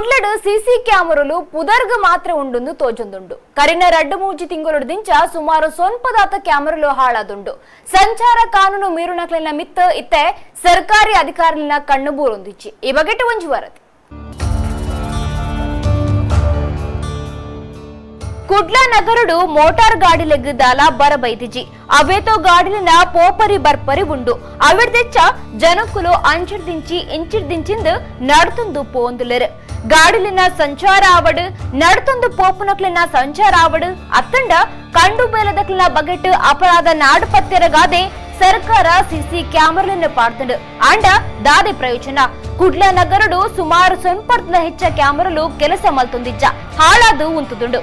ಕುಡ್ಲಡ್ ಸಿಸಿ ಕ್ಯಾಮರಲು ಪುದರ್ಗ್ ಮಾತ್ರ ಉಂಡುಂದು ತೋಜೊಂದುಂಡು. ಕರಿನ ರಡ್ಡು ಮೂಜಿ ತಿಂಗೊಲುಡ್ದಿಂಚ ಸುಮಾರು ಸೊನ್ಪದಾತ ಕ್ಯಾಮರಲು ಹಾಳಾದುಂಡು. ಸಂಚಾರ ಕಾನೂನು ಮೀರುನಕ್ಲೆನ ಮಿತ್ತ ಇತ್ತೆ ಸರ್ಕಾರಿ ಅಧಿಕಾರಿನ ಕಣ್ಣು ಬೂರೊಂದಿಜ್ಜಿ. ಈ ಬಗೆಟ್ ಒಂಜಿ ವರದಿ. ಕುಡ್ಲ ನಗರಡು ಮೋಟಾರ್ ಗಾಡಿಲೆಗ್ ದಾಲ ಬರಬೈದಿಜಿ. ಅವೇತೋ ಗಾಡಿಲಿನ ಪೋಪರಿ ಬರ್ಪರಿ ಉಂಡು. ಅವಿಡ್ದೆಚ್ಚ ಜನಕುಲು ಅಂಚಿಡ್ದಿಂಚಿ ಇಂಚಿಡ್ದಿಂಚಿಂದು ನಡ್ತೊಂದು ಪೋಂದುಲೆರ್. ಗಾಡಿಲಿನ ಸಂಚಾರ ಆವಡ್, ನಡ್ತೊಂದು ಪೋಪುನಕ್ಲೆನ ಸಂಚಾರ ಆವಡ್, ಅತ್ತಂಡ ಕಂಡು ಬೇಲದಕ್ಲೆನ ಬಗೆಟ್ ಅಪರಾಧ ನಾಡು ಪತ್ತೆರಗಾದೆ ಸರ್ಕಾರ ಸಿಸಿ ಕ್ಯಾಮರಲನ್ನು ಪಾಡ್ತುಂಡು. ಆಂಡ ದಾದೆ ಪ್ರಯೋಜನ? ಕುಡ್ಲ ನಗರಡು ಸುಮಾರು ಸೊನ್ಪರ್ದ ಹೆಚ್ಚ ಕ್ಯಾಮರಲು ಕೆಲಸ ಮಲ್ತೊಂದಿಜ್ಜ, ಹಾಳಾದು ಉಂತುದುಂಡು.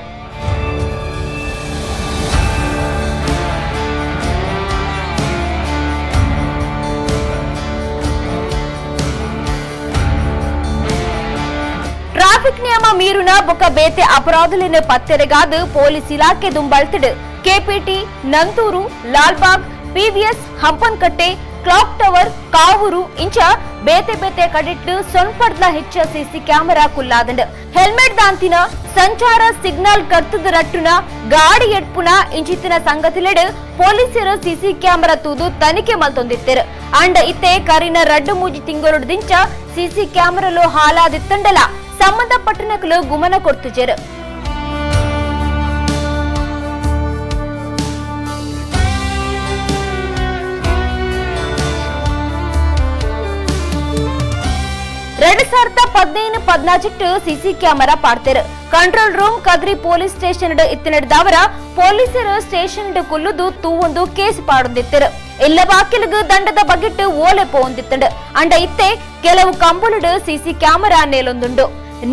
ಟ್ರಾಫಿಕ್ ನಿಯಮ ಮೀರುನ ಬೊಕ ಬೇತೆ ಅಪರಾಧಲಿನ ಪತ್ತೆರೆಗಾದ್ ಪೊಲೀಸ್ ಇಲಾಖೆ ದುಂಬಳ್ತಿಡು KPT, Nanthoor, Lalbagh, PVS, Hampankatta, clock tower, Kavoor ಇಂಚ ಬೇತೆ ಬೇತೆ ಕಡೆಟ್ ಸೊನ್ಪಡ್ಲ ಹೆಚ್ಚ ಸಿಸಿ ಕ್ಯಾಮೆರಾ ಕುಲ್ಲಾದಂಡ್. ಹೆಲ್ಮೆಟ್ ದಾಂತಿನ, ಸಂಚಾರ ಸಿಗ್ನಲ್ ಕರ್ತದ ರಟ್ಟುನ, ಗಾಡಿ ಎಡ್ಪುನ ಇಂಚಿತ್ತಿನ ಸಂಗತಿಲೆಡ್ ಪೊಲೀಸರು ಸಿಸಿ ಕ್ಯಾಮೆರಾ ತೂದು ತನಿಖೆ ಮಲ್ತೊಂದಿತ್ತೆರ್. ಅಂಡ ಇತ್ತೆ ಕರಿನ ರಡ್ಡು ಮೂಜಿ ತಿಂಗೊಲುಡ್ದಿಂಚ ಸಿಸಿ ಕ್ಯಾಮೆರಾಲು ಹಾಲಾದಿತ್ತಂಡಲ ಸಂಬಂಧಪಟ್ಟನಕಲು ಗುಮನ ಕೊಡ್ತುಜೆರ್. 2015-14 ಸಿಸಿ ಕ್ಯಾಮೆರಾ ಪಾಡ್ತೆರ್. Control room Kadri police station ಇತ್ತಿನಡ್ದವರ ಪೊಲೀಸರು ಸ್ಟೇಷನ್ ಕುಲ್ಲುದು ತೂವೊಂದು ಕೇಸ್ ಪಾಡೊಂದಿತ್ತೆರ್. ಎಲ್ಲ ಬಾಕಿಲಿಗ್ ದಂಡದ ಬಗೆಟ್ ಓಲೆ ಪೋವೊಂದಿತ್ತಂಡು. ಅಂಡ ಇತ್ತೆ ಕೆಲವು ಕಂಬುಲುಡು ಸಿಸಿ ಕ್ಯಾಮೆರಾ ನೇಲೊಂದುಂಡು.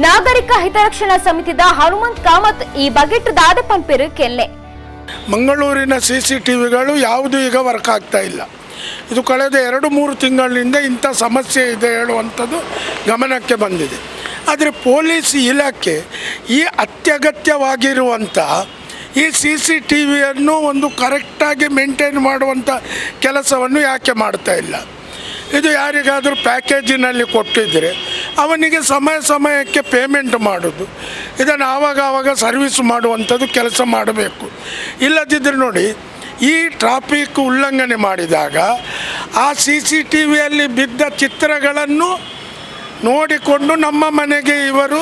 ನಾಗರಿಕ ಹಿತರಕ್ಷಣಾ ಸಮಿತಿದ ಹನುಮಂತ್ ಕಾಮತ್ ಈ ಬಗೆಟ್ ದಾದ ಪನ್ಪೆರು ಕೆಲ್ಲೆ. ಮಂಗಳೂರಿನ ಸಿ ಸಿ ಟಿ ವಿಗಳು ಯಾವುದು ಈಗ ವರ್ಕ್ ಆಗ್ತಾ ಇಲ್ಲ. ಇದು ಕಳೆದ 2-3 ತಿಂಗಳಿನಿಂದ ಇಂಥ ಸಮಸ್ಯೆ ಇದೆ ಹೇಳುವಂಥದ್ದು ಗಮನಕ್ಕೆ ಬಂದಿದೆ. ಆದರೆ ಪೊಲೀಸ್ ಇಲಾಖೆ ಈ ಅತ್ಯಗತ್ಯವಾಗಿರುವಂಥ ಈ ಸಿ ಸಿ ಟಿ ವಿಯನ್ನು ಒಂದು ಕರೆಕ್ಟಾಗಿ ಮೇಂಟೈನ್ ಮಾಡುವಂಥ ಕೆಲಸವನ್ನು ಯಾಕೆ ಮಾಡ್ತಾ ಇಲ್ಲ? ಇದು ಯಾರಿಗಾದರೂ ಪ್ಯಾಕೇಜಿನಲ್ಲಿ ಕೊಟ್ಟಿದ್ದರೆ ಅವನಿಗೆ ಸಮಯ ಸಮಯಕ್ಕೆ ಪೇಮೆಂಟ್ ಮಾಡೋದು, ಇದನ್ನು ಆವಾಗ ಆವಾಗ ಸರ್ವಿಸ್ ಮಾಡುವಂಥದ್ದು ಕೆಲಸ ಮಾಡಬೇಕು. ಇಲ್ಲದಿದ್ದರೆ ನೋಡಿ, ಈ ಟ್ರಾಫಿಕ್ ಉಲ್ಲಂಘನೆ ಮಾಡಿದಾಗ ಆ ಸಿ ಸಿ ಟಿ ವಿಯಲ್ಲಿ ಬಿದ್ದ ಚಿತ್ರಗಳನ್ನು ನೋಡಿಕೊಂಡು ನಮ್ಮ ಮನೆಗೆ ಇವರು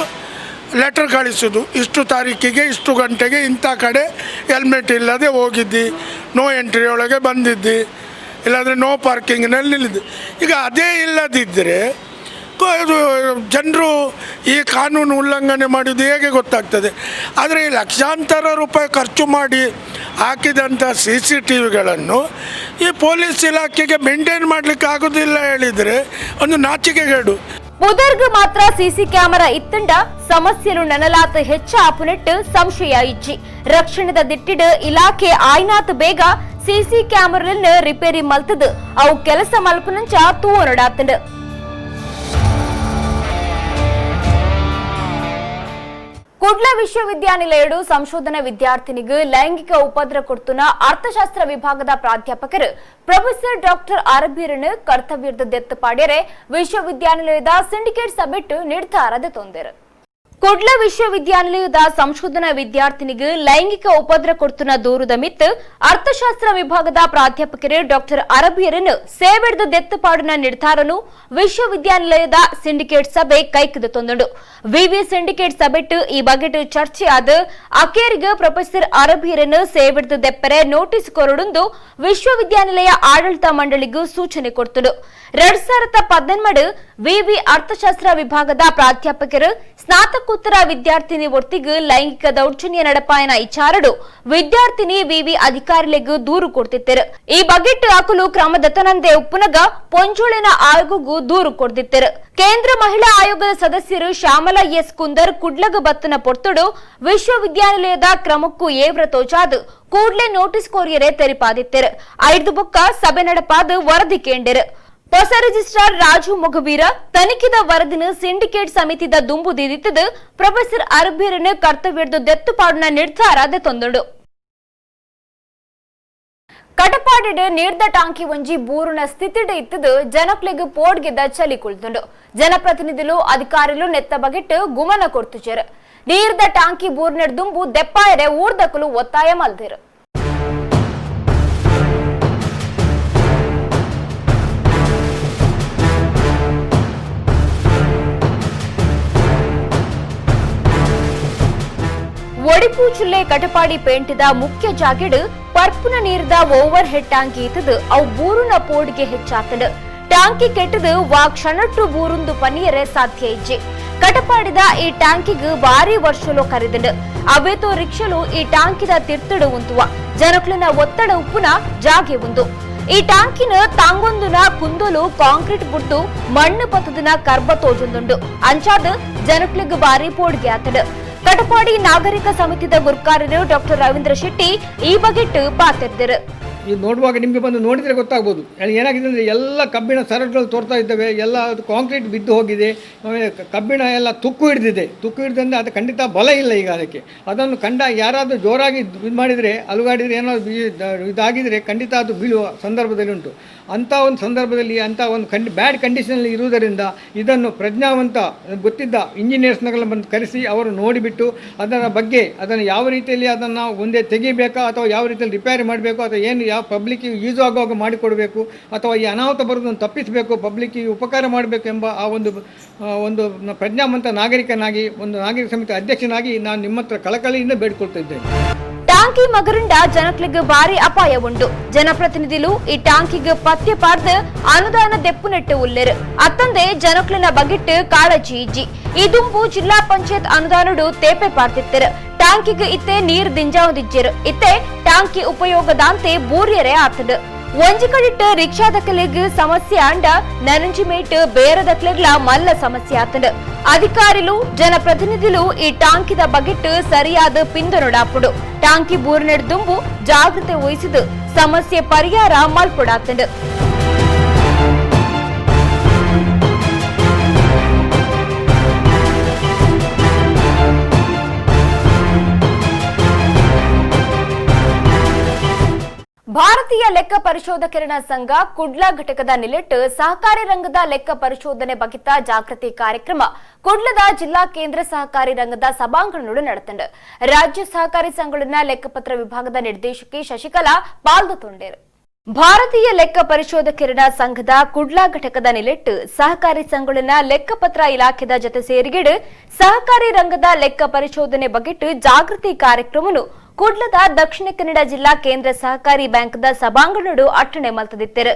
ಲೆಟರ್ ಕಳಿಸೋದು, ಇಷ್ಟು ತಾರೀಕಿಗೆ ಇಷ್ಟು ಗಂಟೆಗೆ ಇಂಥ ಕಡೆ ಹೆಲ್ಮೆಟ್ ಇಲ್ಲದೆ ಹೋಗಿದ್ದಿ, ನೋ ಎಂಟ್ರಿ ಒಳಗೆ ಬಂದಿದ್ದಿ, ಇಲ್ಲಾಂದರೆ ನೋ ಪಾರ್ಕಿಂಗ್ನಲ್ಲಿ ನಿಲ್ಲಿದ್ದಿ. ಈಗ ಅದೇ ಇಲ್ಲದಿದ್ದರೆ ಜನರು ಈ ಕಾನೂನು ಉಲ್ಲಂಘನೆ ಮಾಡಿದ್ದು ಹೇಗೆ ಗೊತ್ತಾಗ್ತದೆ? ಆದರೆ ಈ ಲಕ್ಷಾಂತರ ರೂಪಾಯಿ ಖರ್ಚು ಮಾಡಿ ಹಾಕಿದಂಥ ಸಿ ಸಿ ಟಿ ವಿಗಳನ್ನು ಈ ಪೊಲೀಸ್ ಇಲಾಖೆಗೆ ಮೇಂಟೈನ್ ಮಾಡಲಿಕ್ಕೆ ಆಗೋದಿಲ್ಲ ಹೇಳಿದರೆ ಒಂದು ನಾಚಿಕೆಗೇಡು. ಪುದರ್ಗ್ ಮಾತ್ರ ಸಿಸಿ ಕ್ಯಾಮೆರಾ ಇತ್ತಂಡ ಸಮಸ್ಯೆಲು ನನಲಾತ ಹೆಚ್ಚ ಆಪುನೆಟ್ಟು ಸಂಶಯ ಇಜ್ಜಿ. ರಕ್ಷಣದ ದಿಟ್ಟಿಡ್ ಇಲಾಖೆ ಆಯ್ನಾತ್ ಬೇಗ ಸಿಸಿ ಕ್ಯಾಮೆರಾಲನ್ನು ರಿಪೇರಿ ಮಲ್ತದು ಅವು ಕೆಲಸ ಮಲ್ಪುನಂಚ ತೂವೊನಡಾತಂಡು. ಕುಡ್ಲ ವಿಶ್ವವಿದ್ಯಾನಿಲಯಡು ಸಂಶೋಧನಾ ವಿದ್ಯಾರ್ಥಿನಿಗೆ ಲೈಂಗಿಕ ಉಪದ್ರ ಕೊಡ್ತುನ ಅರ್ಥಶಾಸ್ತ್ರ ವಿಭಾಗದ ಪ್ರಾಧ್ಯಾಪಕರು ಪ್ರೊಫೆಸರ್ ಡಾಕ್ಟರ್ ಅರಬೀರನ್ ಕರ್ತವ್ಯದ ದೆತ್ತು ಪಾಡ್ಯರೆ ವಿಶ್ವವಿದ್ಯಾನಿಲಯದ ಸಿಂಡಿಕೇಟ್ ಸಭೆಟ್ ನಿರ್ಧಾರ ತೊಂದರು. ಕುಡ್ಲ ವಿಶ್ವವಿದ್ಯಾನಿಲಯದ ಸಂಶೋಧನಾ ವಿದ್ಯಾರ್ಥಿನಿಗೆ ಲೈಂಗಿಕ ಉಪದ್ರ ಕೊಡ್ತುನ ದೂರುದ ಮಿತ್ತು ಅರ್ಥಶಾಸ್ತ್ರ ವಿಭಾಗದ ಪ್ರಾಧ್ಯಾಪಕರು ಡಾಕ್ಟರ್ ಅರಬಿಯರನ್ನು ಸೇವೆಡ್ದು ದೆತ್ತು ಪಾಡುನ ನಿರ್ಧಾರನು ವಿಶ್ವವಿದ್ಯಾನಿಲಯದ ಸಿಂಡಿಕೇಟ್ ಸಭೆ ಕೈಕದ ತಂದುಂಡು. ವಿವಿ ಸಿಂಡಿಕೇಟ್ ಸಭೆಟ್ ಈ ಬಗೆಟ್ ಚರ್ಚೆ ಆದ ಅಕೇರಿಗೆ ಪ್ರೊಫೆಸರ್ ಅರಬಿಯರನ್ನು ಸೇವೆಡ್ದು ದೆಪ್ಪರೆ ನೋಟಿಸ್ ಕೊರಡುಂದು ವಿಶ್ವವಿದ್ಯಾನಿಲಯ ಆಡಳಿತ ಮಂಡಳಿಗೂ ಸೂಚನೆ ಕೊಡ್ತುಂಡು. 2018 ವಿವಿ ಅರ್ಥಶಾಸ್ತ್ರ ವಿಭಾಗದ ಪ್ರಾಧ್ಯಾಪಕರು ಸ್ನಾತಕೋತ್ತರ ವಿದ್ಯಾರ್ಥಿನಿ ಒಟ್ಟಿಗೆ ಲೈಂಗಿಕ ದೌರ್ಜನ್ಯ ನಡಪಾಯನ ಇಚಾರಡು ವಿದ್ಯಾರ್ಥಿನಿ ವಿವಿ ಅಧಿಕಾರಿಗಳಿಗೂ ದೂರು ಕೊಡ್ತಿದ್ದರು. ಈ ಬಗೆಟ್ ಅಕುಲು ಕ್ರಮದತ್ತನಂದೆ ಉಪ್ಪುನಗ ಪೊಂಜೋಳಿನ ಆಯೋಗಕ್ಕೂ ದೂರು ಕೊಡ್ತಿದ್ದರು. ಕೇಂದ್ರ ಮಹಿಳಾ ಆಯೋಗದ ಸದಸ್ಯರು ಶ್ಯಾಮಲಾ ಎಸ್ ಕುಂದರ್ ಕುಡ್ಲಗ ಬತ್ತನ ಪೊರ್ತುಡು ವಿಶ್ವವಿದ್ಯಾನಿಲಯದ ಕ್ರಮಕ್ಕೂ ಏವ್ರ ತೋಜಾದು ಕೂಡ್ಲೆ ನೋಟಿಸ್ ಕೋರಿಯರೆ ತೆರಿಪಾದಿತ್ತರು. ಐದು ಬೊಕ್ಕ ಸಭೆ ನಡಪಾದ ವರದಿ ಕೇಂಡಿರು. ಹೊಸ ರಿಜಿಸ್ಟ್ರಾರ್ ರಾಜು ಮೊಗವೀರ ತನಿಖೆದ ವರದಿನ ಸಿಂಡಿಕೇಟ್ ಸಮಿತಿದ ದುಂಬು ದಿದಿತ್ತದು ಪ್ರೊಫೆಸರ್ ಅರಬೀರನ್ ಕರ್ತವ್ಯದ ದೆತ್ತು ಪಾಡುನ ನಿರ್ಧಾರ ತಂದುಂಡು. ಕಟಪಾಡಿಡ್ ನೀರ್ದ ಟಾಂಕಿ ಒಂಜಿ ಬೂರುನ ಸ್ಥಿತಿಡ್ ಇತ್ತದು ಜನಕ್ಲೆಗ್ ಪೋಡ್ಗೆದ ಚಲಿ ಕುಳ್ದುಂಡು. ಜನಪ್ರತಿನಿಧಿಲು ಅಧಿಕಾರಿಲು ನೆತ್ತ ಬಗೆಟ್ ಗುಮನ ಕೊರ್ತುಜೆರ್. ನೀರ್ದ ಟಾಂಕಿ ಬೂರ್ನೆಡ್ ದುಂಬು ದೆಪ್ಪಾಯರೆ ಊರ್ದಕುಲು ಒತ್ತಾಯ ಮಲ್ದೆರ್. ಒಡಿಪು ಜಿಲ್ಲೆ ಕಟಪಾಡಿ ಪೇಂಟೆದ ಮುಖ್ಯ ಜಾಗೆಡ್ ಪರ್ಪುನ ನೀರ್ದ ಓವರ್ ಹೆಡ್ ಟಾಂಕಿ ಇತ್ತದು ಅವು ಬೂರುನ ಪೋಡಿಗೆ ಹೆಚ್ಚಾತಂಡು. ಟಾಂಕಿ ಕೆಟ್ಟದು ವಾ ಕ್ಷಣಟ್ಟು ಬೂರುಂದು ಪನಿಯರೆ ಸಾಧ್ಯ ಇಜ್ಜಿ. ಕಟಪಾಡಿದ ಈ ಟ್ಯಾಂಕಿಗ್ ಭಾರಿ ವರ್ಷಲು ಕರೆದಂಡು. ಅವೇತೋ ರಿಕ್ಷಲು ಈ ಟಾಂಕಿದ ತಿರ್ತಡು ಉಂತುವ ಜನಕ್ಲಿನ ಒತ್ತಡ ಉಪ್ಪುನ ಜಾಗೆ ಉಂದು. ಈ ಟಾಂಕಿನ ತಾಂಗೊಂದುನ ಕುಂದಲು ಕಾಂಕ್ರೀಟ್ ಬುಡ್ದು ಮಣ್ಣು ಪತ್ತದಿನ ಕರ್ಬ ತೋಜೊಂದುಂಡು. ಅಂಚಾದ ಜನಕ್ಲಿಗ್ ಭಾರಿ ಪೋಡಿಗೆ ಆತಡು. ಕಟಪಾಡಿ ನಾಗರಿಕ ಸಮಿತಿದ ಗುರ್ಕಾರರು ಡಾಕ್ಟರ್ ರವೀಂದ್ರ ಶೆಟ್ಟಿ ಈ ಬಗೆಟ್ ಪಾತಿರ್ದರು. ಇದು ನೋಡುವಾಗ ನಿಮಗೆ ಬಂದು ನೋಡಿದರೆ ಗೊತ್ತಾಗ್ಬೋದು ಏನಾಗಿದೆ ಅಂದರೆ ಎಲ್ಲ ಕಬ್ಬಿಣ ಸರಡುಗಳು ತೋರ್ತಾ ಇದ್ದಾವೆ, ಎಲ್ಲ ಅದು ಕಾಂಕ್ರೀಟ್ ಬಿದ್ದು ಹೋಗಿದೆ, ಆಮೇಲೆ ಕಬ್ಬಿಣ ಎಲ್ಲ ತುಕ್ಕು ಹಿಡಿದಿದೆ. ತುಕ್ಕು ಹಿಡಿದಂದರೆ ಅದು ಖಂಡಿತ ಬಲ ಇಲ್ಲ ಈಗ ಅದಕ್ಕೆ. ಅದನ್ನು ಕಂಡ ಯಾರಾದರೂ ಜೋರಾಗಿ ಇದು ಮಾಡಿದರೆ, ಅಲುಗಾಡಿದರೆ, ಏನಾದರೂ ಇದಾಗಿದರೆ ಖಂಡಿತ ಅದು ಬೀಳುವ ಸಂದರ್ಭದಲ್ಲಿ ಉಂಟು. ಅಂಥ ಒಂದು ಸಂದರ್ಭದಲ್ಲಿ ಅಂಥ ಒಂದು ಬ್ಯಾಡ್ ಕಂಡೀಷನಲ್ಲಿ ಇರುವುದರಿಂದ ಇದನ್ನು ಪ್ರಜ್ಞಾವಂತ ಗೊತ್ತಿದ್ದ ಇಂಜಿನಿಯರ್ಸ್ನೆಲ್ಲ ಬಂದು ಕರೆಸಿ ಅವರು ನೋಡಿಬಿಟ್ಟು ಅದರ ಬಗ್ಗೆ ಅದನ್ನು ಯಾವ ರೀತಿಯಲ್ಲಿ ಅದನ್ನು ಒಂದೇ ತೆಗಿಬೇಕಾ ಅಥವಾ ಯಾವ ರೀತಿಯಲ್ಲಿ ರಿಪೇರಿ ಮಾಡಬೇಕು ಅಥವಾ ಏನು ಯಾವ ಪಬ್ಲಿಕ್ಕಿಗೆ ಯೂಸ್ ಆಗುವಾಗ ಮಾಡಿಕೊಡಬೇಕು ಅಥವಾ ಈ ಅನಾಹುತ ಬರೋದನ್ನು ತಪ್ಪಿಸಬೇಕು, ಪಬ್ಲಿಕ್ಕಿಗೆ ಉಪಕಾರ ಮಾಡಬೇಕು ಎಂಬ ಆ ಒಂದು ಒಂದು ಪ್ರಜ್ಞಾವಂತ ನಾಗರಿಕನಾಗಿ, ಒಂದು ನಾಗರಿಕ ಸಮಿತಿ ಅಧ್ಯಕ್ಷನಾಗಿ ನಾನು ನಿಮ್ಮ ಹತ್ರ ಕಳಕಳಿಯಿಂದ ಬೇಡಿಕೊಳ್ತಾ ಇದ್ದೇನೆ. ಟಾಂಕಿ ಮಗರಿಂದ ಜನಕ್ಲಿಗ್ ಭಾರಿ ಅಪಾಯ ಉಂಟು. ಜನಪ್ರತಿನಿಧಿಲು ಈ ಟಾಂಕಿಗ್ ಪತ್ಯ ಪಾರ್ದು ಅನುದಾನ ದೆಪ್ಪು ನೆಟ್ಟು ಉಲ್ಲೆರು. ಅತ್ತಂದೆ ಜನಕ್ಲಿನ ಬಗೆಟ್ ಕಾಳಜಿ ಇಜ್ಜಿ. ಈ ದುಂಬು ಜಿಲ್ಲಾ ಪಂಚಾಯತ್ ಅನುದಾನಡು ತೇಪೆ ಪಾರ್ತಿತ್ತೆರು. ಟಾಂಕಿಗ್ ಇತ್ತೆ ನೀರ್ ದಿಂಜಾವುದಿಜ್ಜೆರು. ಇತ್ತೆ ಟಾಂಕಿ ಉಪಯೋಗದಾಂತೆ ಬೂರ್ಯರೆ ಆತಡು. ಒಂಜಿ ಕಡಿಟ್ ರಿಕ್ಷಾದಕಲೆಗ್ ಸಮಸ್ಯೆ ಆಂಡ ನನಂಜಿ ಮೇಟ್ ಬೇರದಕ್ಲೆಗ್ಲ ಮಲ್ಲ ಸಮಸ್ಯೆ ಆತಂಡು. ಅಧಿಕಾರಿಲು ಜನಪ್ರತಿನಿಧಿಲು ಈ ಟಾಂಕಿದ ಬಗೆಟ್ ಸರಿಯಾದ ಪಿಂದೊನೊಡಾಪುಡು. ಟಾಂಕಿ ಬೂರ್ನೆಡ್ ದುಂಬು ಜಾಗೃತೆ ವಹಿಸಿದು ಸಮಸ್ಯೆ ಪರಿಹಾರ ಮಲ್ಪೊಡಾತಂಡು. ಭಾರತೀಯ ಲೆಕ್ಕ ಪರಿಶೋಧಕರಣ ಸಂಘ ಕುಡ್ಲ ಘಟಕದ ನಿಲೆಟ್ ಸಹಕಾರಿ ರಂಗದ ಲೆಕ್ಕ ಪರಿಶೋಧನೆ ಬಗಿತ ಜಾಗೃತಿ ಕಾರ್ಯಕ್ರಮ ಕುಡ್ಲದ ಜಿಲ್ಲಾ ಕೇಂದ್ರ ಸಹಕಾರಿ ರಂಗದ ಸಭಾಂಗಣದೊಡು ನಡೆತಂಡು. ರಾಜ್ಯ ಸಹಕಾರಿ ಸಂಘಗಳ ಲೆಕ್ಕಪತ್ರ ವಿಭಾಗದ ನಿರ್ದೇಶಕಿ ಶಶಿಕಲಾ ಪಾಲ್ಗೊತ್ತೊಂಡೇರು. ಭಾರತೀಯ ಲೆಕ್ಕ ಪರಿಶೋಧಕರಣ ಸಂಘದ ಕುಡ್ಲ ಘಟಕದ ನಿಲೆಟ್ ಸಹಕಾರಿ ಸಂಘಗಳ ಲೆಕ್ಕಪತ್ರ ಇಲಾಖೆದ ಜೊತೆ ಸೇರಿಗಿಡು ಸಹಕಾರಿ ರಂಗದ ಲೆಕ್ಕ ಪರಿಶೋಧನೆ ಬಗೆಟ್ ಜಾಗೃತಿ ಕಾರ್ಯಕ್ರಮನು ಕುಡ್ಲದ ದಕ್ಷಿಣ ಕನ್ನಡ ಜಿಲ್ಲಾ ಕೇಂದ್ರ ಸಹಕಾರಿ ಬ್ಯಾಂಕ್ದ ಸಭಾಂಗಣಡು ಅಟ್ಟಣೆ ಮಲ್ತದಿತ್ತೆರು.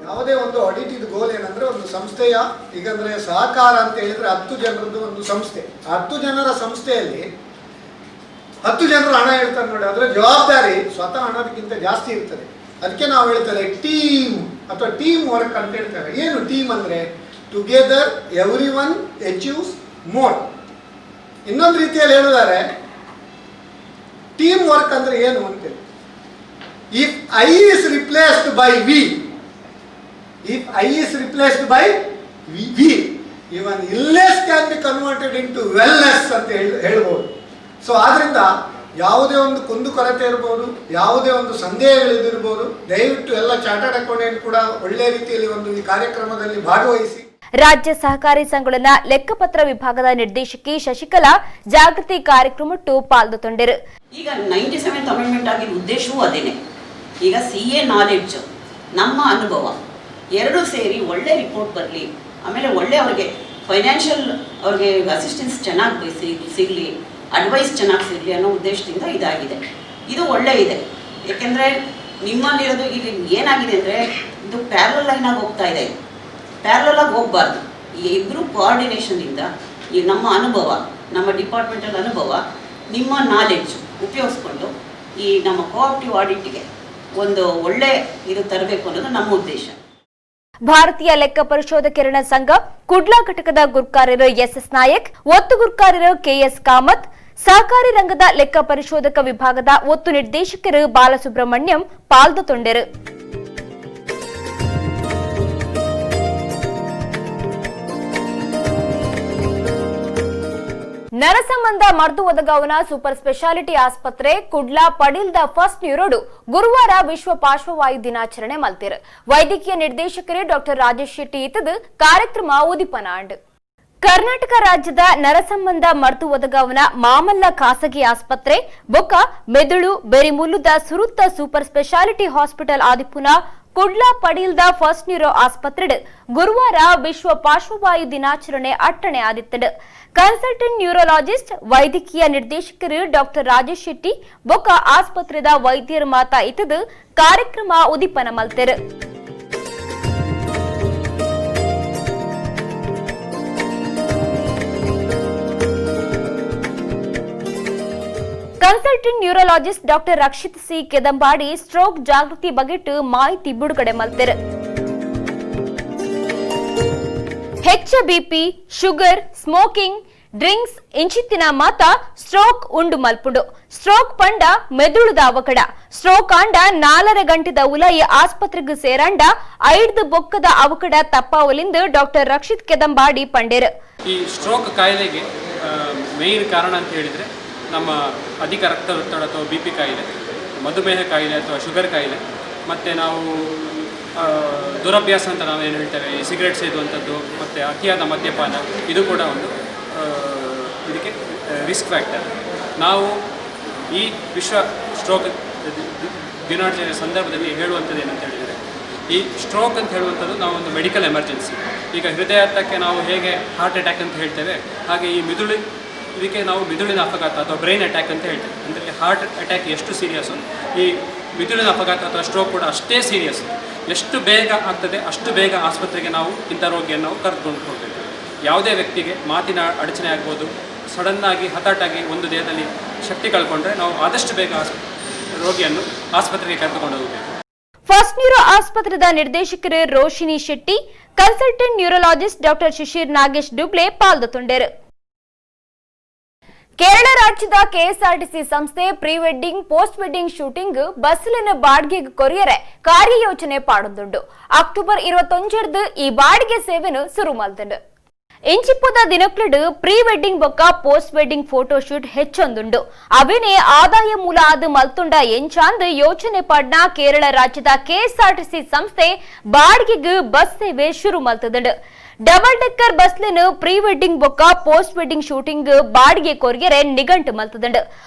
ಯಾವುದೇ ಒಂದು ಆಡಿಟಿದ್ ಗೋಲ್ ಏನಂದ್ರೆ ಒಂದು ಸಂಸ್ಥೆಯ ಈಗಂದ್ರೆ ಸಹಕಾರ ಅಂತ ಹೇಳಿದ್ರೆ 10 ಜನರದ್ದು ಒಂದು ಸಂಸ್ಥೆ, 10 ಜನರ ಸಂಸ್ಥೆಯಲ್ಲಿ 10 ಜನರು ಹಣ ಹೇಳ್ತಾರೆ ನೋಡಿ, ಅದರ ಜವಾಬ್ದಾರಿ ಸ್ವತಃ ಹಣದಕ್ಕಿಂತ ಜಾಸ್ತಿ ಇರ್ತದೆ. ಅದಕ್ಕೆ ನಾವು ಹೇಳ್ತೇವೆ ಟೀಮ್ ಅಥವಾ ಟೀಮ್ ವರ್ಕ್ ಅಂತ ಹೇಳ್ತೇವೆ. ಏನು ಟೀಮ್ ಅಂದರೆ together everyone achieves more. ಇನ್ನೊಂದು ರೀತಿಯಲ್ಲಿ ಹೇಳಿದ್ದಾರೆ ಟೀಮ್ ವರ್ಕ್ ಅಂದರೆ ಏನು ಅಂತೇಳಿ, if I is replaced by we, if I is replaced by V, even illness can be converted into wellness ಅಂತ ಹೇಳ್ಬೋದು. ಸೊ ಆದ್ದರಿಂದ ಯಾವುದೇ ಒಂದು ಕುಂದುಕೊರತೆ ಇರ್ಬೋದು, ಯಾವುದೇ ಒಂದು ಸಂದೇಹಗಳಿರ್ಬೋದು, ದಯವಿಟ್ಟು ಎಲ್ಲ ಚಾರ್ಟರ್ಡ್ ಅಕೌಂಟೆಂಟ್ ಕೂಡ ಒಳ್ಳೆಯ ರೀತಿಯಲ್ಲಿ ಒಂದು ಈ ಕಾರ್ಯಕ್ರಮದಲ್ಲಿ ಭಾಗವಹಿಸಿ. ರಾಜ್ಯ ಸಹಕಾರಿ ಸಂಘಗಳ ಲೆಕ್ಕಪತ್ರ ವಿಭಾಗದ ನಿರ್ದೇಶಕಿ ಶಶಿಕಲಾ ಜಾಗೃತಿ ಕಾರ್ಯಕ್ರಮಟ್ಟು ಪಾಲ್ಗೊತ್ತೊಂಡರು. ಈಗ 97th amendment ಆಗಿರೋ ಉದ್ದೇಶವೂ ಅದೇನೆ. ಈಗ CA knowledge, ನಮ್ಮ ಅನುಭವ ಎರಡೂ ಸೇರಿ ಒಳ್ಳೆ ರಿಪೋರ್ಟ್ ಬರಲಿ, ಆಮೇಲೆ ಒಳ್ಳೆ ಅವ್ರಿಗೆ ಫೈನಾನ್ಷಿಯಲ್ ಅವ್ರಿಗೆ ಅಸಿಸ್ಟೆನ್ಸ್ ಚೆನ್ನಾಗಿ ಸಿಗಲಿ, ಅಡ್ವೈಸ್ ಚೆನ್ನಾಗಿ ಸಿಗಲಿ ಅನ್ನೋ ಉದ್ದೇಶದಿಂದ ಇದಾಗಿದೆ. ಇದು ಒಳ್ಳೆ ಇದೆ. ಏಕೆಂದರೆ ನಿಮ್ಮಲ್ಲಿರೋದು ಈಗ ಏನಾಗಿದೆ ಅಂದರೆ ಇದು ಪ್ಯಾರಲಲ್ ಲೈನಾಗಿ ಹೋಗ್ತಾ ಇದೆ. ಪ್ಯಾರಲಲ್ ಆಗಿ ಹೋಗಬಾರ್ದು. ಈ ಇಬ್ಬರು ಕೋಆರ್ಡಿನೇಷನಿಂದ ಈ ನಮ್ಮ ಅನುಭವ, ನಮ್ಮ ಡಿಪಾರ್ಟ್ಮೆಂಟಲ್ ಅನುಭವ, ನಿಮ್ಮ ನಾಲೆಡ್ಜ್ ಉಪಯೋಗಿಸ್ಕೊಂಡು ಈ ನಮ್ಮ ಕೋಆಪ್ಟಿವ್ ಆಡಿಟ್ಗೆ ಒಂದು ಒಳ್ಳೆ ಇದು ತರಬೇಕು ಅನ್ನೋದು ನಮ್ಮ ಉದ್ದೇಶ. ಭಾರತೀಯ ಲೆಕ್ಕ ಪರಿಶೋಧಕರಣ ಸಂಘ ಕುಡ್ಲಾ ಘಟಕದ ಗುರ್ಕಾರ್ಯರು ಎಸ್ಎಸ್ ನಾಯಕ್, ಒತ್ತು ಗುರ್ಕಾರ್ಯರು ಕೆಎಸ್ ಕಾಮತ್, ಸಹಕಾರಿ ರಂಗದ ಲೆಕ್ಕ ಪರಿಶೋಧಕ ವಿಭಾಗದ ಒತ್ತು ನಿರ್ದೇಶಕರು ಬಾಲಸುಬ್ರಹ್ಮಣ್ಯಂ ಪಾಲ್ದು ತೊಂಡೆರು. ನರಸಂಬಂಧ ಮರ್ದು ಒದಗಾವನ ಸೂಪರ್ ಸ್ಪೆಷಾಲಿಟಿ ಆಸ್ಪತ್ರೆ ಕುಡ್ಲಾ ಪಡೀಲ್ದ ಫಸ್ಟ್ ನ್ಯೂರೋಡು ಗುರುವಾರ ವಿಶ್ವ ಪಾರ್ಶ್ವವಾಯು ದಿನಾಚರಣೆ ಮಲ್ತಿರು. ವೈದ್ಯಕೀಯ ನಿರ್ದೇಶಕರು ಡಾಕ್ಟರ್ ರಾಜೇಶ್ ಶೆಟ್ಟಿ ಇತ್ತದು ಕಾರ್ಯಕ್ರಮ ಉದಿಪನ ಆಂಡ್. ಕರ್ನಾಟಕ ರಾಜ್ಯದ ನರಸಂಬಂಧ ಮರ್ದು ಒದಗಾವನ ಮಾಮಲ್ಲ ಖಾಸಗಿ ಆಸ್ಪತ್ರೆ ಬೊಕ್ಕ ಮೆದುಳು ಬೆರಿಮುಲ್ಲುದ ಸುರುತ್ತ ಸೂಪರ್ ಸ್ಪೆಷಾಲಿಟಿ ಹಾಸ್ಪಿಟಲ್ ಆದಿಪುನ ಕುಡ್ಲಾ ಪಡೀಲ್ದ ಫಸ್ಟ್ ನ್ಯೂರೋ ಆಸ್ಪತ್ರೆ ಗುರುವಾರ ವಿಶ್ವ ಪಾರ್ಶ್ವವಾಯು ದಿನಾಚರಣೆ ಅಟ್ಟಣೆ ಆದಿತ್ತಡು. ಕನ್ಸಲ್ಟೆಂಟ್ ನ್ಯೂರೋಲಾಜಿಸ್ಟ್ ವೈದ್ಯಕೀಯ ನಿರ್ದೇಶಕರು ಡಾಕ್ಟರ್ ರಾಜೇಶ್ ಶೆಟ್ಟಿ ಬೊಕ್ಕ ಆಸ್ಪತ್ರೆದ ವೈದ್ಯರು ಮಾತಾ ಇತ್ತದು ಕಾರ್ಯಕ್ರಮ ಉದಿಪನ ಮಲ್ತೆರು. Consultant neurologist doctor Rakshit C Kedambadi stroke ಜಾಗೃತಿ ಬಗೆಟ್ ಮಾಹಿತಿ ಬಿಡುಗಡೆ ಮಲ್ತೆರು. ಹೆಚ್ಚ ಬಿಪಿ, ಶುಗರ್, ಸ್ಮೋಕಿಂಗ್, ಡ್ರಿಂಕ್ಸ್ ಇಂಚಿತ್ತಿನ ಮಾತ ಸ್ಟ್ರೋಕ್ ಉಂಡು ಮಲ್ಪುಂಡು. ಸ್ಟ್ರೋಕ್ ಪಂಡ ಮೆದುಳುದ ಅವಕಡ. ಸ್ಟ್ರೋಕ್ ಆಂಡ 4.5 ಗಂಟೆದ ಉಲಯಿ ಆಸ್ಪತ್ರೆಗೆ ಸೇರಾಂಡ 5 ಬೊಕ್ಕದ ಅವಕಡ ತಪ್ಪಾವಲಿಂದು ಡಾಕ್ಟರ್ ರಕ್ಷಿತ್ ಕೆದಂಬಾಡಿ ಪಂಡೇರು. ಈ ಸ್ಟ್ರೋಕ್ ಕಾಯಿಲೆಗೆ ಮೇನ್ ಕಾರಣ ಅಂತ ಹೇಳಿದ್ರೆ ನಮ್ಮ ಅಧಿಕ ರಕ್ತದೊತ್ತಡ ಅಥವಾ ಬಿ ಪಿ ಕಾಯಿಲೆ, ಮಧುಮೇಹ ಕಾಯಿಲೆ ಅಥವಾ ಶುಗರ್ ಕಾಯಿಲೆ, ಮತ್ತು ನಾವು ದುರಭ್ಯಾಸ ಅಂತ ನಾವೇನು ಹೇಳ್ತೇವೆ, ಈ ಸಿಗರೇಟ್ ಸೇದುವಂಥದ್ದು ಮತ್ತು ಅತಿಯಾದ ಮದ್ಯಪಾನ, ಇದು ಕೂಡ ಒಂದು ಇದಕ್ಕೆ ರಿಸ್ಕ್ ಫ್ಯಾಕ್ಟರ್. ನಾವು ಈ ವಿಶ್ವ ಸ್ಟ್ರೋಕ್ ದಿನಾಚರಣೆ ಸಂದರ್ಭದಲ್ಲಿ ಹೇಳುವಂಥದ್ದು ಏನಂತ ಹೇಳಿದರೆ, ಈ ಸ್ಟ್ರೋಕ್ ಅಂತ ಹೇಳುವಂಥದ್ದು ನಾವು ಒಂದು ಮೆಡಿಕಲ್ ಎಮರ್ಜೆನ್ಸಿ. ಈಗ ಹೃದಯಾಘಾತಕ್ಕೆ ನಾವು ಹೇಗೆ ಹಾರ್ಟ್ ಅಟ್ಯಾಕ್ ಅಂತ ಹೇಳ್ತೇವೆ, ಹಾಗೆ ಈ ಮಿದುಳು ಇದಕ್ಕೆ ನಾವು ಮಿದುಳಿನ ಅಪಘಾತ ಅಥವಾ ಬ್ರೈನ್ ಅಟ್ಯಾಕ್ ಅಂತ ಹೇಳ್ತೇವೆ. ಅಂದರೆ ಹಾರ್ಟ್ ಅಟ್ಯಾಕ್ ಎಷ್ಟು ಸೀರಿಯಸ್ಸು, ಈ ಮಿದುಳಿನ ಅಪಘಾತ ಅಥವಾ ಸ್ಟ್ರೋಕ್ ಕೂಡ ಅಷ್ಟೇ ಸೀರಿಯಸ್. ಎಷ್ಟು ಬೇಗ ಆಗ್ತದೆ ಅಷ್ಟು ಬೇಗ ಆಸ್ಪತ್ರೆಗೆ ನಾವು ಇಂಥ ರೋಗಿಯನ್ನು ನಾವು ಕರೆದುಕೊಂಡು ಹೋಗಬೇಕು. ಯಾವುದೇ ವ್ಯಕ್ತಿಗೆ ಮಾತಿನ ಅಡಚಣೆ ಆಗ್ಬೋದು, ಸಡನ್ನಾಗಿ ಹಠಾಟಾಗಿ ಒಂದು ದೇಹದಲ್ಲಿ ಶಕ್ತಿ ಕಳ್ಕೊಂಡ್ರೆ ನಾವು ಆದಷ್ಟು ಬೇಗ ರೋಗಿಯನ್ನು ಆಸ್ಪತ್ರೆಗೆ ಕರೆದುಕೊಂಡು ಹೋಗಬೇಕು. ಫಸ್ಟ್ ನ್ಯೂರೋ ಆಸ್ಪತ್ರೆದ ನಿರ್ದೇಶಕರು Roshini Shetty, consultant neurologist doctor Shishir Nagesh Duble ಪಾಲ್ಗೊತ್ತುಂಡರು. Kerala ರಾಜ್ಯದ ಕೆಎಸ್ಆರ್ಟಿಸಿ ಸಂಸ್ಥೆ pre wedding, post wedding shooting ಬಸ್ಲಿನ ಬಾಡಿಗೆಗೆ ಕೊರಿಯರೆ ಕಾರ್ಯಯೋಜನೆ ಪಾಡೊಂದುಂಡು. ಅಕ್ಟೋಬರ್ 21 ಈ ಬಾಡಿಗೆ ಸೇವೆನು ಶುರು ಮಲ್ತುಂಡು. ಇಂಚಿಪ್ಪದ ದಿನಕ್ಲುಡು ಪ್ರೀ ವೆಡ್ಡಿಂಗ್ ಬೊಕ್ಕ ಪೋಸ್ಟ್ ವೆಡ್ಡಿಂಗ್ ಫೋಟೋ ಶೂಟ್ ಹೆಚ್ಚೊಂದುಂಡು. ಅವೇನೆ ಆದಾಯ ಮೂಲ ಆದ್ ಮಲ್ತುಂಡ ಎಂಚಾಂದ್ ಯೋಚನೆ ಪಾಡ್ನ ಕೇರಳ ರಾಜ್ಯದ ಕೆಎಸ್ಆರ್ಟಿಸಿ ಸಂಸ್ಥೆ ಬಾಡಿಗೆಗೆ ಬಸ್ ಸೇವೆ ಶುರು ಮಲ್ತದುಂಡು. ಡಬಲ್ ಡೆಕ್ಕರ್ ಬಸ್ಲಿನ ಪ್ರೀ ವೆಡ್ಡಿಂಗ್ ಬೊಕ್ಕ ಪೋಸ್ಟ್ ವೆಡ್ಡಿಂಗ್ ಶೂಟಿಂಗ್ ಬಾಡಿಗೆ ಕೊರಿಯರೆ ನಿಗಂಟು ಮಲ್ತದುಂಡು.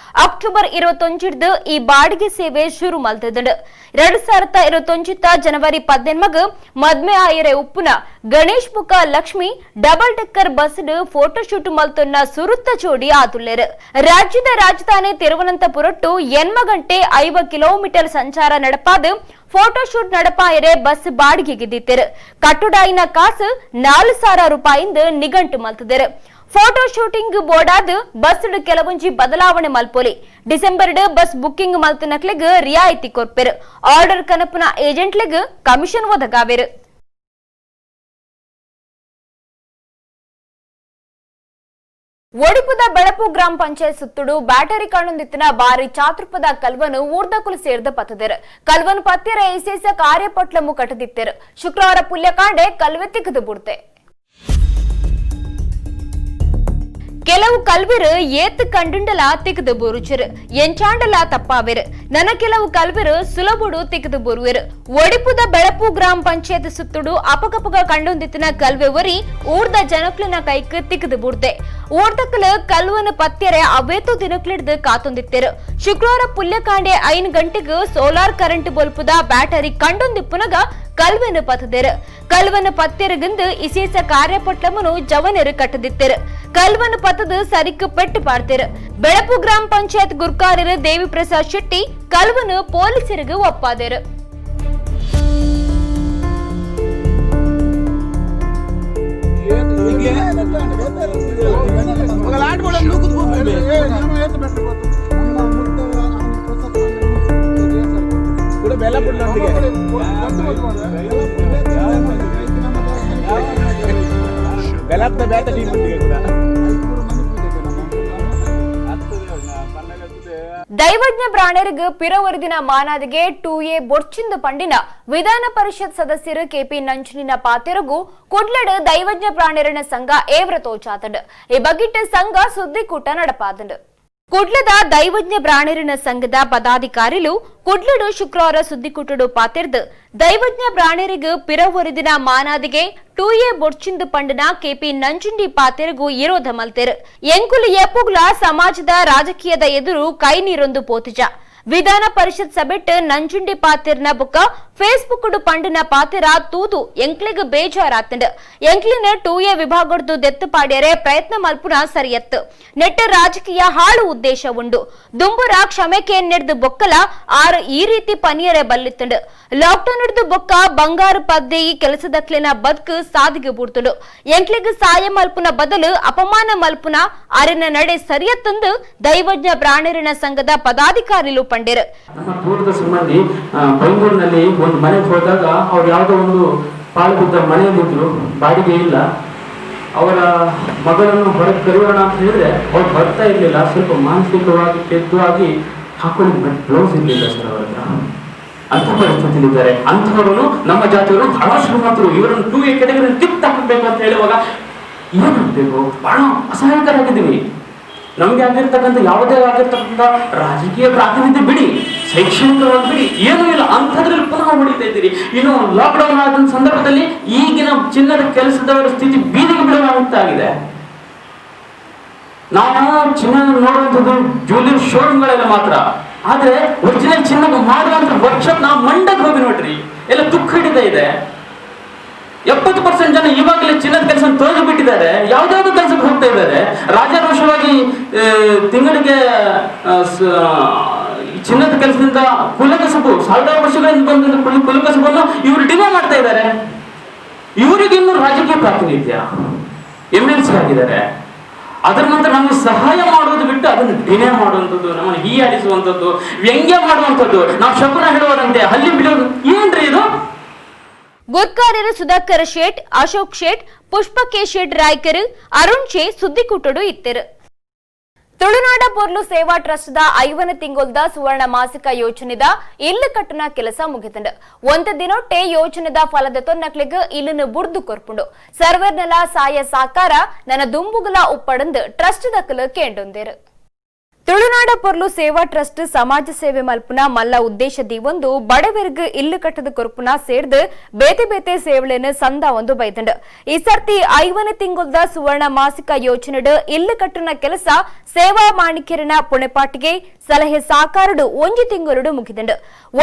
ಅಕ್ಟೋಬರ್ 21 ಈ ಬಾಡಿಗೆ ಸೇವೆ ಶುರು ಮಲ್ತದುಂಡು. 2021 ಜನವರಿ 18 ಮದ್ಮೆ ಆಯರೆ ಉಪ್ಪುನ ಗಣೇಶ್ ಬೊಕ್ಕ Lakshmi double decker bus photo shoot ಮಲ್ತೊನ್ನ ಸುರುತ್ತ ಜೋಡಿ ಆತುಲ್ಲೇರು. ರಾಜ್ಯದ ರಾಜಧಾನಿ ತಿರುವನಂತಪುರಟ್ಟು 8 ಗಂಟೆ 50 ಕಿಲೋಮೀಟರ್ ಸಂಚಾರ ನಡಪಾದು ಫೋಟೋ ಶೂಟ್ ನಡಪಾಯರೆ ಬಸ್ ಬಾಡಿಗೆಗೆ ದಿತ್ತೇರು. ಕಟ್ಟುಡಾಯಿನ ಕಾಸು 4,000 ರೂಪಾಯಿಂದ ನಿಗಂಟು ಮಲ್ತದೇರು. ಫೋಟೋ ಶೂಟಿಂಗ್ ಬೋರ್ಡಾದ್ ಬಸ್ ಕೆಲವೊಂಜಿ ಬದಲಾವಣೆ ಮಲ್ಪೊಲಿ. ಡಿಸೆಂಬರ್ ಬಸ್ ಬುಕ್ಕಿಂಗ್ ಮಲ್ತನಕ್ಲೆಗ್ ರಿಯಾಯಿತಿ ಕೊರ್ಪೆರು. Order ಕನಪುನ ಏಜೆಂಟ್ಲೆಗ್ commission ಒದಗಾವೆರು. ಒಡಿಪುದ ಬೆಳಪು ಗ್ರಾಮ ಪಂಚಾಯತ್ ಸುತ್ತುಡು ಬ್ಯಾಟರಿ ಕಾಣೊಂದಿತ್ತಿನ ಬಾರಿ ಚಾತುರ್ಪದ ಕಲ್ವನು ಊರ್ದಕುಲು ಸೇರ್ದ ಪತ್ತದೆರು. ಕಲ್ವನು ಪತ್ತಿರ ಇಸೇಸ ಕಾರ್ಯಪಟ್ಲಮು ಕಟ್ಟದಿತ್ತೆರು. ಶುಕ್ರವಾರ ಪುಲ್ಯಕಾಂಡೆ ಕಲ್ವೆ ತಿಕ್ಕದು ಬುಡ್ತೆ. ಕೆಲವು ಕಲ್ವೆರು ಏತ್ ಕಂಡುಂಡಲ ತಿಕ್ಕದು ಬೊರುಚರು, ಎಂಚಾಂಡಲ ತಪ್ಪಾವೆರು. ನನ ಕೆಲವು ಕಲ್ವೆರು ಸುಲಭುಡು ತಿಕ್ಕದು ಬೊರುವೆರು. ಒಡಿಪುದ ಬೆಳಪು ಗ್ರಾಮ ಪಂಚಾಯತ್ ಸುತ್ತುಡು ಅಪಗಪಗ ಕಂಡೊಂದಿತ್ತಿನ ಕಲ್ವೆ ಒರಿ ಊರ್ದ ಜನಕ್ಲನ ಕೈಕ್ ತಿಕ್ಕದು ಬುಡ್ದೆ. ಊರ್ದಕ್ಕಲು ಕಲ್ವನ ಪತ್ಯರೆ ಅವೇತು ದಿನಕ್ಲಿಡ್ದು ಕಾತೊಂದಿತ್ತೆರು. ಶುಕ್ರವಾರ ಪುಲ್ಯಕಾಂಡೆ 5 ಗಂಟೆಗೆ ಸೋಲಾರ್ ಕರೆಂಟ್ ಬೊಲ್ಪುದ ಬ್ಯಾಟರಿ ಕಂಡೊಂದಿಪ್ಪುನಗ ಕಲ್ವನ ಪತ್ತದೆರು. ಕಲ್ವನ ಪತ್ತೆರುಗಿಂದು ಇಸೇಸ ಕಾರ್ಯಪಟ್ಲಮನು ಜವನೆರು ಕಟ್ಟದಿತ್ತೆರು. ಕಲ್ವನ ಪತ್ತದು ಸರಿಕು ಪೆಟ್ಟು ಪಾಡ್ತೆರು. ಬೆಳಪು ಗ್ರಾಮ ಪಂಚಾಯತ್ ಗುರ್ಕಾರರು ದೇವಿ ಪ್ರಸಾದ್ ಶೆಟ್ಟಿ ಕಲ್ವನು ಪೊಲೀಸರಿಗೆ ಒಪ್ಪಾದೆರು. ದೈವಜ್ಞ ಬ್ರಾಣೆರ್ಗ್ ಪಿರವರಿದಿನ ಮಾನಾದಿಗೆ 2A ಬೊರ್ಚಿಂದು ಪಂಡಿನ ವಿಧಾನ ಪರಿಷತ್ ಸದಸ್ಯರು ಕೆಪಿ ನಂಜುನಿನ ಪಾತೆರಗು ಕುಡ್ಲಡ್ ದೈವಜ್ಞ ಬ್ರಾಣೆರನ ಸಂಘ ಏವ್ರ ತೋಚಾತಂಡ್. ಈ ಬಗಿಟ್ ಸಂಘ ಸುದ್ದಿಕೂಟ ನಡಪಾದಂಡ್. ಕುಡ್ಲದ ದೈವಜ್ಞ ಬ್ರಾಣೆರನ ಸಂಘದ ಪದಾಧಿಕಾರಿಲು ಕುಡ್ಲಡು ಶುಕ್ರವಾರ ಸುದ್ದಿಕೂಟಡು ಪಾತೆರ್ದು ದೈವಜ್ಞ ಬ್ರಾಣೆರಿಗ್ ಪಿರವರಿದಿನ ಮಾನಾದಿಗೆ 2A ಬೊರ್ಚಿಂದು ಪಂಡನ ಕೆಪಿ ನಂಜುಂಡಿ ಪಾತೆರಗು ವಿರೋಧ ಮಲ್ತೆರು. ಎಂಕುಲು ಎಪ್ಪುಗ್ಲ ಸಮಾಜದ ರಾಜಕೀಯದ ಎದುರು ಕೈ ನೀರೊಂದು ಪೋತಿಜ. ವಿಧಾನ ಪರಿಷತ್ ಸಭೆಟ್ ನಂಜುಂಡಿ ಪಾತೆರ್ನ ಬುಕ್ಕ ಫೇಸ್ಬುಕ್ ಪಂಡಿನ ಪಾತೆರ ತೂದು ಎಂಕ್ಲಿಗ್ ಬೇಜಾರಾತಂಡ್. ಎಂಕ್ಲಿನ 2A ವಿಭಾಗಡ್ದು ದೆತ್ತು ಪಾಡ್ಯರೆ ಪ್ರಯತ್ನ ಮಲ್ಪುನ ಸರಿಯತ್ತು. ನೆಟ್ಟ ರಾಜಕೀಯ ಹಾಳು ಉದ್ದೇಶ ಉಂಡು. ದುಂಬುರ ಕ್ಷಮೆ ಕೇನ್ನೆಡ್ದು ಬೊಕ್ಕಲ ಆರು ಈ ರೀತಿ ಪನಿಯರೆ ಬಲ್ಲಿತ್ತಂಡ್. ಲಾಕ್ಡೌನ್ ಹಿಡ್ದು ಬೊಕ್ಕ ಬಂಗಾರು ಪದ್ದೇಯಿ ಕೆಲಸದಕ್ಲಿನ ಬದ್ಕು ಸಾದಿಗೆ ಬೂಡ್ತುಂಡು. ಎಂಕ್ಲಿಗ್ ಸಾಯ ಮಲ್ಪುನ ಬದಲು ಅಪಮಾನ ಮಲ್ಪುನ ಅರಿನ ನಡೆ ಸರಿಯತ್ತಂದು ದೈವಜ್ಞ ಪ್ರಾಣಿರಿನ ಸಂಘದ ಪದಾಧಿಕಾರಿಲು ಪಂಡಿರು. ನಮ್ಮ ದೂರದ ಸಂಬಂಧಿ ಬೆಂಗಳೂರಿನಲ್ಲಿ ಒಂದು ಮನೆಗೆ ಹೋದಾಗ ಅವ್ರು ಯಾವುದೋ ಒಂದು ಪಾಳು ಬಿದ್ದ ಮನೆಯಲ್ಲಿದ್ರು, ಬಾಡಿಗೆ ಇಲ್ಲ. ಅವರ ಮಗಳನ್ನು ಹೊರಗೆ ಕರೆಯೋಣ ಅಂತ ಹೇಳಿದ್ರೆ ಅವ್ರು ಬರ್ತಾ ಇರಲಿಲ್ಲ. ಸ್ವಲ್ಪ ಮಾನಸಿಕವಾಗಿ ಕೆದ್ದವಾಗಿ ಹಾಕೊಳ್ಳಿ ಬ್ಲೌಸ್ ಇರಲಿಲ್ಲ ಸರ್ ಅವರ ಹತ್ರ. ಅಂಥ ಪರಿಸ್ಥಿತಿಲಿದ್ದಾರೆ. ಅಂಥವರು ನಮ್ಮ ಜಾತಿಯವರು ಬಹಳ ಶ್ರೀಮಂತರು. ಇವರನ್ನು 2A category ಕಿತ್ತು ಹಾಕಬೇಕು ಅಂತ ಹೇಳುವಾಗ ಏನಾಗಬೇಕು? ಬಹಳ ಅಸಹಾಯಕರಾಗಿದ್ದೀವಿ. ನಮ್ಗೆ ಆಗಿರ್ತಕ್ಕಂಥ ಯಾವುದೇ ಆಗಿರ್ತಕ್ಕಂಥ ರಾಜಕೀಯ ಪ್ರಾತಿನಿಧ್ಯ ಬಿಡಿ, ಶೈಕ್ಷಣಿಕವಾಗಿ ಬಿಡಿ, ಏನೂ ಇಲ್ಲ. ಅಂಥದ್ರಲ್ಲಿ ಪುನಃ ಹೊಡಿತಾ ಇದ್ದೀರಿ. ಇನ್ನು ಲಾಕ್ಡೌನ್ ಆದ ಸಂದರ್ಭದಲ್ಲಿ ಈಗಿನ ಚಿನ್ನದ ಕೆಲಸದವರ ಸ್ಥಿತಿ ಬೀದಿಗೆ ಬಿಡುವಂತಾಗಿದೆ. ನಾವು ಚಿನ್ನ ನೋಡುವಂಥದ್ದು ಜ್ಯುವೆಲರಿ ಶೋರೂಮ್ಗಳೆಲ್ಲ ಮಾತ್ರ. ಆದ್ರೆ ಒರಿಜಿನಲ್ ಚಿನ್ನ ಮಾಡುವಂತ ವರ್ಕ್ಶಾಪ್ ನಾವು ಮಂಡಕ್ಕೆ ಹೋಗಿ ನೋಡ್ರಿ, ಎಲ್ಲ ತುಕ್ಕು ಹಿಡಿತಾ ಇದೆ. 70% ಜನ ಇವಾಗಲೇ ಚಿನ್ನದ ಕೆಲಸ ತೊಳೆದು ಬಿಟ್ಟಿದ್ದಾರೆ, ಯಾವ್ದಾವ್ದು ಕೆಲಸಕ್ಕೆ ಹೋಗ್ತಾ ಇದ್ದಾರೆ. ರಾಜಾರೋಷವಾಗಿ ತಿಂಗಳಿಗೆ ಚಿನ್ನದ ಕೆಲಸದಿಂದ ಕುಲಕಸಬು ಸಾವಿರಾರು ವರ್ಷಗಳಿಂದ ಬಂದ ಕುಲಕಸಬನ್ನು ಇವರು ಡಿಮೋ ಮಾಡ್ತಾ ಇದ್ದಾರೆ. ಇವರಿಗಿನ್ನೂ ರಾಜಕೀಯ ಪ್ರಾತಿನಿಧ್ಯ, MLC ಆಗಿದ್ದಾರೆ. ಅದರ ನಂತರ ನಮಗೆ ಸಹಾಯ ಮಾಡೋದು ಬಿಟ್ಟು ಅದನ್ನು ಡಿನೇ ಮಾಡುವಂಥದ್ದು, ನಮ್ಮನ್ನು ಹೀಯಾಳಿಸುವಂಥದ್ದು, ವ್ಯಂಗ್ಯ ಮಾಡುವಂಥದ್ದು, ನಾವು ಶಕುನ ಹೇಳುವರಂತೆ ಹಲ್ಲಿ ಬಿಡೋದು ಏನ್ರಿ ಇದು? ಗುರ್ಕಾರ್ಯರು ಸುಧಾಕರ್ ಶೇಟ್, ಅಶೋಕ್ ಶೇಟ್, ಪುಷ್ಪ ಕೆ ಶೇಟ್ ರಾಯ್ಕರ್, ಅರುಣ್ ಶೇ ಸುದ್ದಿಕೂಟಡು ಇತ್ತೆರು. ತುಳುನಾಡ ಪೊರ್ಲು ಸೇವಾ ಟ್ರಸ್ಟ್ the 50 ತಿಂಗೊಲ್ದ ಸುವರ್ಣ ಮಾಸಿಕ ಯೋಜನೆದ ಇಲ್ಲು ಕಟ್ಟುನ ಕೆಲಸ ಮುಗಿತಂಡು. ಒಂದು ದಿನೊಟ್ಟೆ ಯೋಜನೆದ ಫಲದ ತೊನ್ನಕ್ಲಿಗ್ ಇಲ್ಲನ್ನು ಬುಡ್ದು ಕೊರ್ಪುಂಡು. ಸರ್ವರ್ನಲ ಸಾಯ ಸಾಕಾರ ನನ್ನ ದುಂಬುಗುಲ ಉಪ್ಪಡಂದು ಟ್ರಸ್ಟ್ ದಕ್ಕಲು ಕೇಂಡೊಂದೇರು. ತುಳುನಾಡ ಪೊರ್ಲು ಸೇವಾ ಟ್ರಸ್ಟ್ ಸಮಾಜ ಸೇವೆ ಮಲ್ಪುನ ಮಲ್ಲ ಉದ್ದೇಶ ದೀವೊಂದು ಬಡವೆರ್ಗ್ ಇಲ್ಲು ಕಟ್ಟದ ಕೊರ್ಪುನ ಸೇರ್ದು ಬೇತೆ ಬೇತೆ ಸೇವಳೆನ್ ಸಂದ ಒಂದು ಬೈದಂಡು. ಈ ಸರ್ತಿ 50 ತಿಂಗೊಲ್ದ ಸುವರ್ಣ ಮಾಸಿಕ ಯೋಜನೆಡು ಇಲ್ಲು ಕಟ್ಟುನ ಕೆಲಸ ಸೇವಾ ಮಾಣಿಕ್ಯರನ ಪುಣೆಪಾಟಿಗೆ ಸಲಹೆ ಸಾಕಾರಡು ಒಂಜಿ ತಿಂಗೊಲುಡು ಮುಗಿದಂಡು.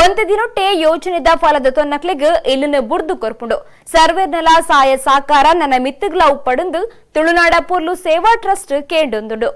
ಒಂದು ದಿನೊಟ್ಟೆ ಯೋಜನೆದ ಫಲದ ತೊನ್ನಕ್ಲಿಗ್ ಇಲ್ಲನ್ನು ಬುಡ್ದು ಕೊರ್ಪುಂಡು. ಸರ್ವೇರ್ನಲ ಸಾಯ ಸಾಕಾರ ನನ್ನ ಮಿತ್ತುಗಳ ಉಪ್ಪಡಂದು ತುಳುನಾಡ ಪೊರ್ಲು ಸೇವಾ ಟ್ರಸ್ಟ್ ಕೇಂಡೊಂದುಂಡು.